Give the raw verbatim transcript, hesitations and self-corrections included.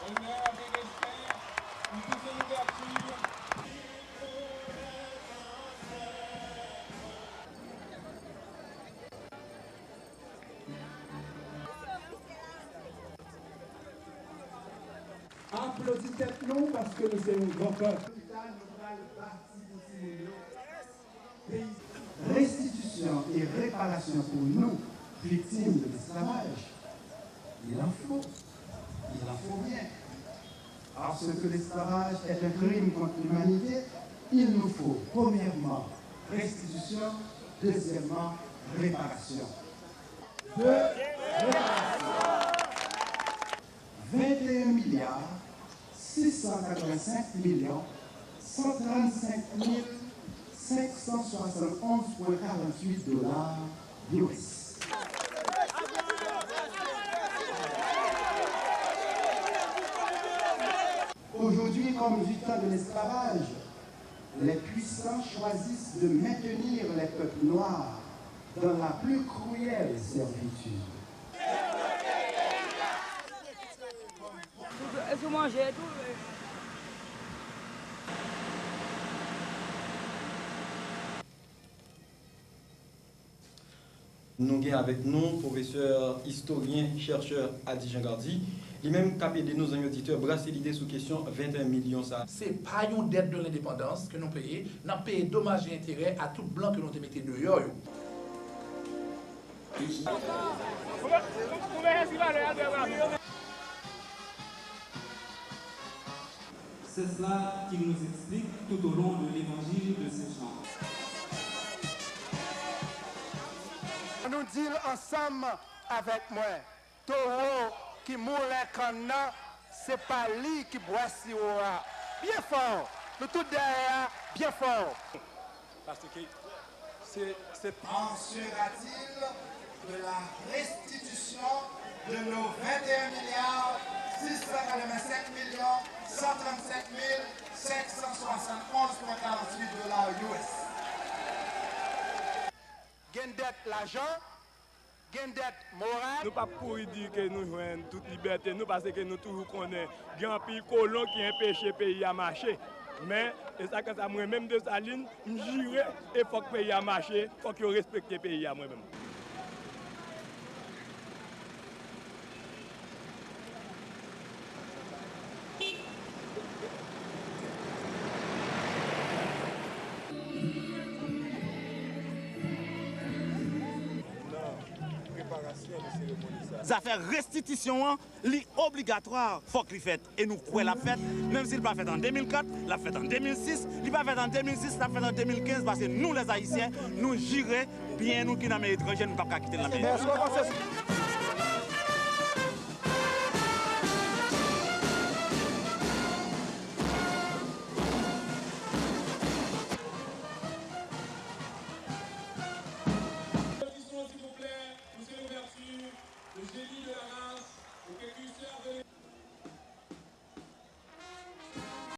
Honneur et respect, nous faisons l'ouverture. Aplodi tèt nou paske nou se yon gran pèp. Kapital, nou pral bati pou timoun yo. Restitution et réparation pour nous, victimes de l'esclavage. Il en faut. Il en faut bien. Parce que l'esclavage est un crime contre l'humanité, il nous faut, premièrement, restitution, deuxièmement, réparation. Deux, réparation. Vingt et un milliards six cent quatre-vingt-cinq millions cent trente-cinq mille cinq cent soixante-onze point quarante-huit dollars U S. Aujourd'hui, comme du temps de l'esclavage, les puissants choisissent de maintenir les peuples noirs dans la plus cruelle servitude. Sou manje tou. Nou gen avèk nou pwofesè, istoryen, chèchè Ady Jean Gardy. Li menm k ap ede nou, zanmi oditè, brase lide sou kesyon venteyen milyon sa a. Se pa yon dèt de lendepandans ke nou peye, n ap peye domaj e enterè a tout blan ke nou te mete deyò yo. C'est cela qu'il nous explique tout au long de l'évangile de Saint Jean. Nou di l ansanm avèk mwen. Towo ki moulen kann nan, se pa li ki bwè siwo a. Byen fò! Nou tout dèyè a, byen fò! Paske se, se... En sera-t-il de la restitution de nos vingt et un milliards six cent quatre-vingt-cinq millions cent trente-cinq mille cinq cent soixante-onze point quarante-huit dollars U S? Gen dèt lajan, gen dèt moral. Nou p ap kouri di ke nou jwenn tout libète nou, paske nou toujou konnen gen anpil kolon ki enpeche peyi a mache. Men, e sa k sa, mwen menm Desalin, m jire e fòk peyi a mache, fòk yo respekte peyi a mwen menm. Nan preparasyon de seremoni sa. Zafè restitisyon an, li obligatwa, fòk li fèt. E nou kwè l ap fèt, menm si l pa fèt an de mil kat, l ap fèt an de mil sis, li pa fèt an de mil sis, l ap fèt an de mil kenz, paske nou, lèzayisyen, nou jire byen nou ki nan men etranje, nou p ap ka kite l nan men nou.